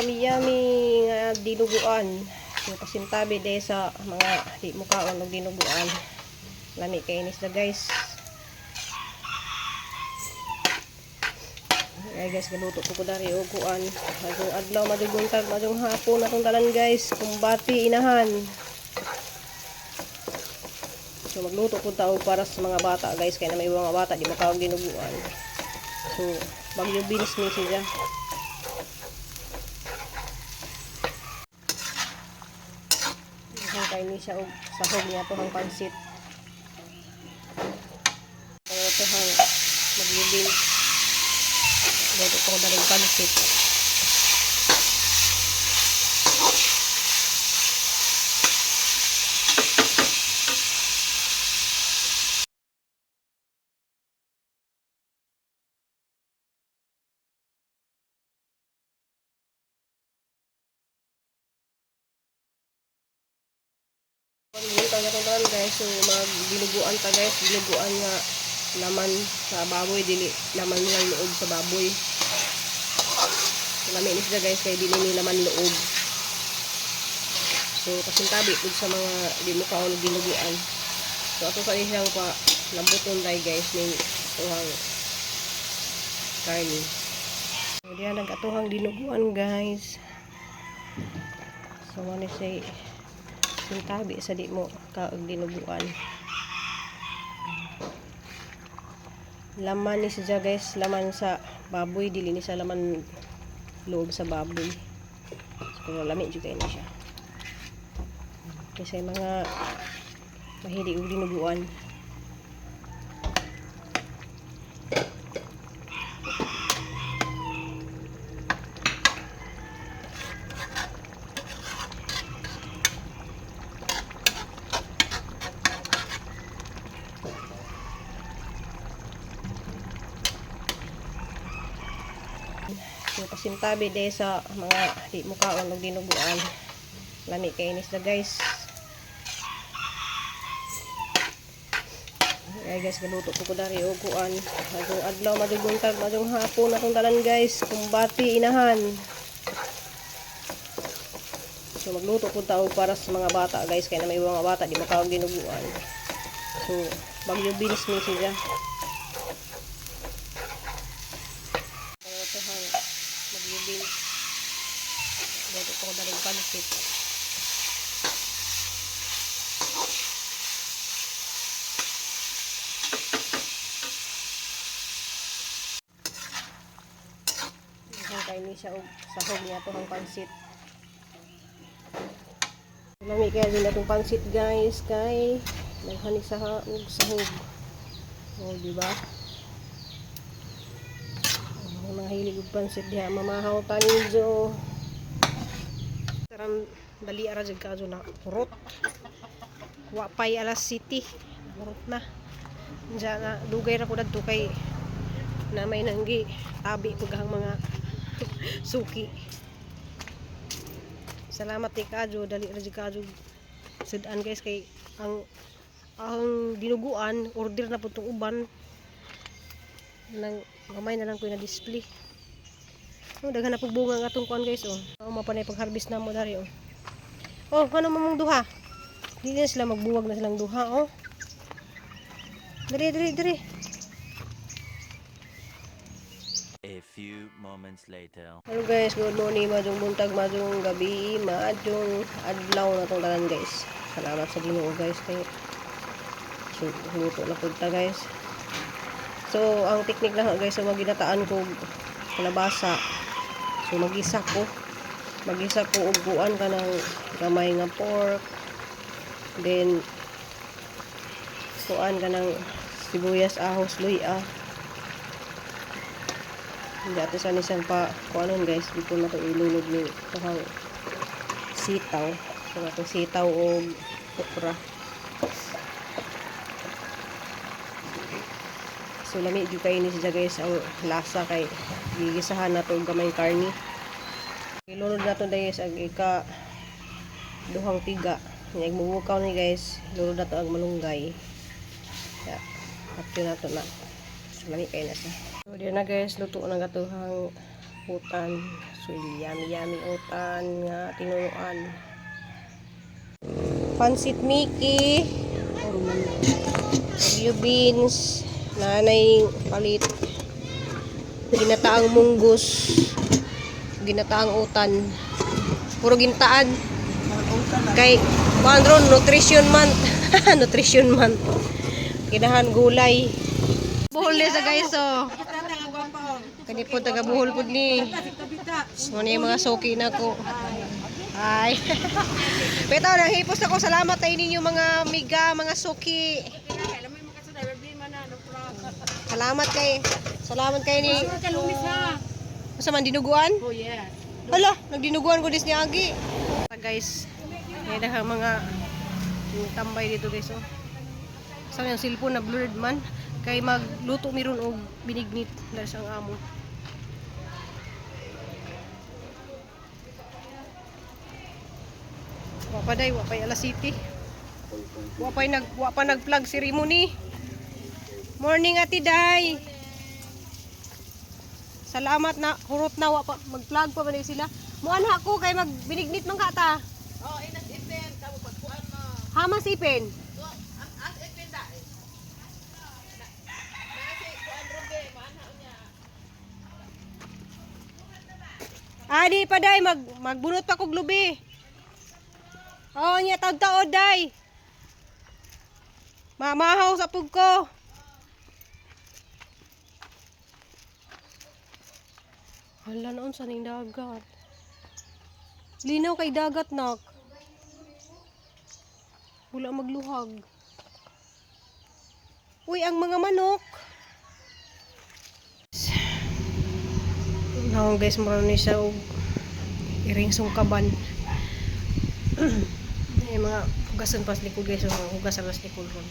Yummy yummy nga dinuguan. So pasintabi day sa mga di mukaon og dinuguan. Lami kay ni sila, guys. Ay guys, galuto ko dari og kuan. Maayong adlaw, maayong buntag, maayong hapon atong tanan, guys. Kumbati inahan. So magluto ko tao para sa mga bata, guys, kay na may mga bata di makaon dinuguan. So Baguio beans ni siya. Ang kay ni siya og sahog niya to ang pansit. Pero to hang Baguio beans. Luto ko dari pansit. Pagbuntag na tanan, guys, so magdinuguan ta, guys, dinuguan nga laman sa baboy, dili laman nilang loob sa baboy. So, lami ni siya, guys, kay dili ni laman loob. So pasintabi pud sa mga di mo kaon og dinuguan. So ato sa siyang pa lambuton day, guys, ning atuhang karne. So diyan ang atuhang dinuguan, guys. So mo ni siya sintabi sa di mo kaog dinuguan. Laman ni siya, guys, laman sa baboy, dili ni sa laman loob sa baboy. So, pero lami jud kay ni siya. Kasi mga mahilig og dinuguan. So pasintabi day sa mga di mo kaon og dinuguan. Lami kay ni sila, guys. Ay guys, galuto ko dari og kuan. Maayong adlaw, maayong buntag, maayong hapon atong tanan, guys. Kumbati inahan. So magluto ko tao para sa mga bata, guys, kay na may mga bata di makaon dinuguan. So Baguio beans ni siya. Pero to hang Baguio beans. Luto ko dari pansit. Ang kay ni siya og sahog niya to ang pansit. Lami kaya din atong pansit, guys, kay daghan ni sa og sahog. Oh, di ba? Ang mga hilig og pansit diha mamahaw tanjo. Taran dali ara jud kaadto na kurot. Wa pay alas city. Kurot na. Diyan na dugay ra ko dadto kay na may nanggi tabi pag ang mga suki. Salamat ni Kadyo, dali ra jud kaadyo sudan, guys, kay ang dinuguan order na pud tong uban nang gamay na lang ko na display. Oh, daghan na pug bunga ang atong kuan, guys, oh. Oh, mapanay pag harvest na mo dari, oh. Oh, ano mamong duha? Di na sila magbuwag na silang duha, oh. Diri, diri, diri. A few moments later. Hello guys, good morning, maayong buntag, maayong gabi, maayong adlaw na tong tanan, guys. Salamat sa Ginoo, guys, kay so, luto na pud ta, guys. So ang technique lang, guys, sa maginataan ko kalabasa. So magisa ko. Magisa ko og kuan kanang gamay nga pork. Then kuan kanang sibuyas, ahos, luya. Hindi ato sa nisang pa kuanon, guys, before na to ilunod ni tuhang sitaw. So atong sitaw og okra. So lami jud kay ni siya, guys, ang lasa kay gigisahan na to og gamay karni. Ilunod na to, guys, ang ika duhang tiga. Nya mubukaw ni, guys, ilunod na to ang malunggay. Ya, apyo na to na. So lami kay na siya. So diyan na, guys, luto na gatuhang Utan. So yummy yummy utan nga tinunuan. Pansit Mickey. Bagyo beans. Nanay palit. Ginataang munggus. Ginataang utan. Puro gintaan. Kay kuan ron nutrition month. Nutrition month. Ginahan gulay. Buhol ni sa guys oh. Kani po taga Bohol pud ni. Mo ni mga suki na ko. Ay. Pero nang hipos ako, salamat ay ninyo mga miga, mga suki. Salamat kay Salamat kay ni. Unsa man dinuguan? Oh yes. Hala, nagdinuguan ko dis ni Agi. Guys, may daghang mga tambay dito guys oh. Sa yung cellphone na blurred man kay magluto mi ron og binignit dahil sa ang amo. Wa pa day, wa pa alas city. Wa pa nag-plug si Rimoni. Morning, Ate Day. Salamat na hurot na wa pa mag-plug pa man sila. Muanha ko kay magbinignit man ka ta. Oh, inas ipin kamo pagkuan mo. Hamas ipin. So, ang as ipin da. Na si kuan Rube, maana niya. Ah, di pa day magbunot pa kog lubi. Oh, nya taod-taod day. Mamahaw sa pug ko. Hala noon sa ning dagat. Linaw kay dagat nak. Wala magluhag. Uy, ang mga manok. Naong guys, mura ni siya og iring sungkaban. May mga hugasan pa sa likod guys, mga hugasan pa sa likod ron.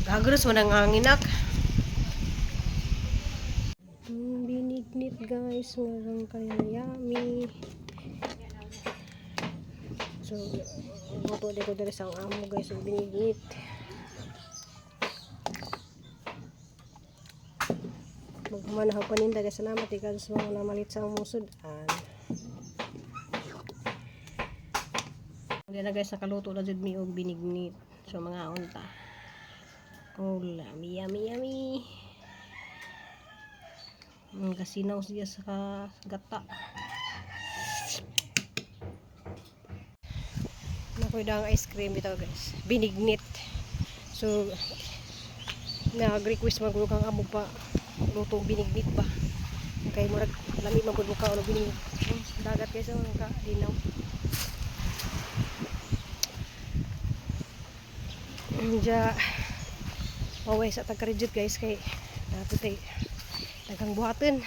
Gagros man ang hanginak. Binignit guys, marang kaya yummy. So, luto din ko diri sa ang amo guys, og binignit. Maghuman ako paninda guys. Salamat ikaw sa mga namalit sa among sudan. Hindi na guys, nakaluto na jud mi og binignit. So mga unta. Oh, yummy, yummy, yummy. Kasinaw siya sa gata. Nakuha ang ice cream ito guys. Binignit. So, nag-request man kang amo pa luto og binignit ba. Kay murag lami man gud ka og binignit. Dagat guys ang ka linaw. Diya maway sa tagkarijit guys kay dapat ay daghang buhatin.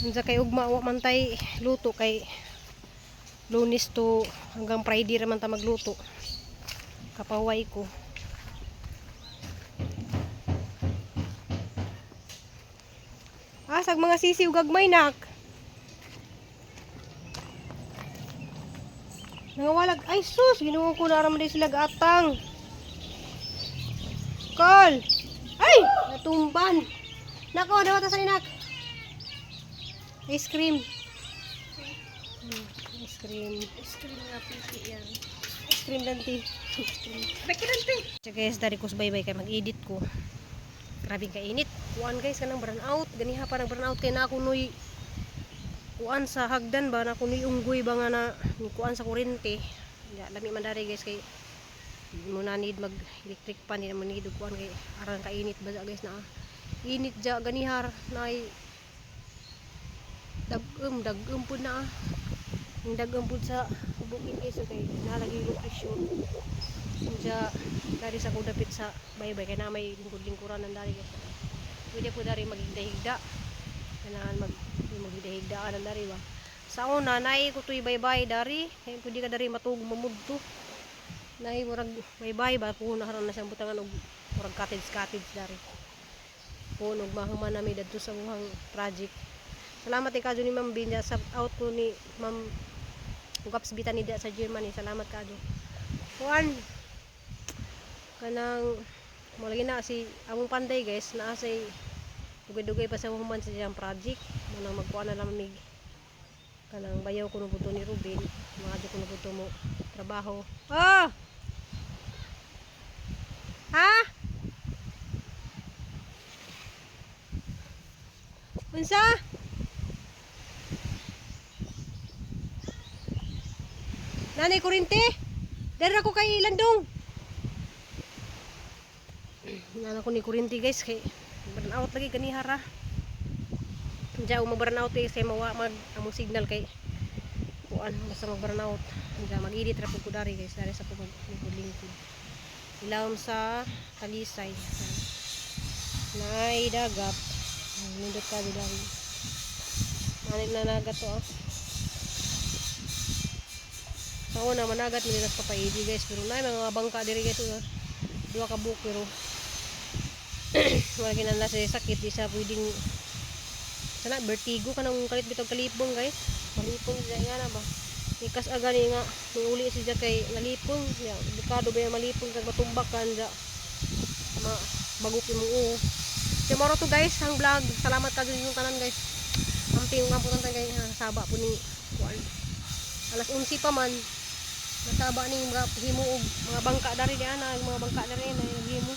Unsa kay ugma wa man tay luto kay Lunes to hanggang Friday ra man ta magluto. Kapaway ko. Asag mga sisiw gagmay nak. Nangawalag ay sus, Ginoo ko na ra man day sila gaatang. Kol. Ay, natumban. Nako, dawat sa inak. Ice cream. Ice cream. Ice cream nga pipi yan. Ice cream lang ti. Ice cream. So guys, dari ko sa baybay kay mag-edit ko. Grabe kainit. Kuan guys, kanang burn out. Ganiha pa nang burn out kay na ako nuy kuan sa hagdan ba na kunoy unggoy ba nga na ni kuan sa kuryente. Ya, lami man dari guys kay di mo na need mag electric pan, di na mo need og kuan kay arang kainit ba sa guys na. Init ja ganihar nay dagom dagom pud na. Ang dagom pud sa bukid guys, so kay nalagi pressure. Unsa dari sa kudapit sa baybay kay na may lingkod-lingkuran ng dari guys. Pwede po dari maghigda-higda. Kailangan maghigda-higdaan ang dari ba. Sa una nay kutoy baybay dari, kay pwede ka dari matug mamudto. Nay murag baybay ba puno na karon na siyang butangan og murag cottage cottage dari. Puno og mahuman nami dadto sa muhang project. Salamat kay kadyo ni Ma'am Binya sa out ko ni Ma'am Ugaps Bita ni sa Germany. Salamat kadyo. Kuan kanang mo lagi na si among panday guys naa say Dugay-dugay pa sa human sa iyang project. Manang magkuha na lang mig kanang bayaw kuno buto ni Ruben. Mga kuno buto mo trabaho. Oh! Ha? Unsa? Nanay kurinte? Dara ko kay Landong. Nana ko ni kurinte, guys, kay burn out lagi ganiha ra. Diya mag burn out eh, kay mawa mag among signal kay kuan basta mag burn out. Diya mag-edit ra pud ko dari, guys, dari sa pag lingkod. Ilawom sa Talisay. Nay dagat. Nindot ka dari. Manit na nagat to ah. Sa una managat mi nila sa papaidi, guys, pero nay mga bangka diri, guys, oh. Duha ka buok pero wala kinahanglan sa sakit di sa pwedeng sana vertigo kanang kalit bitog kalipong, guys, malipong siya nga na ba ikas aga ni nga uli siya kay nalipong ya dekado ba yung malipong kag matumbak kan ja ma bagok imong uo. Kaya moro to, guys, ang vlog. Salamat ka yung tanan, guys. Amping ang putan kay saba po ni kuan alas 11 pa man nasaba ning mga himo og mga bangka dari di ana, mga bangka dari na naghimo.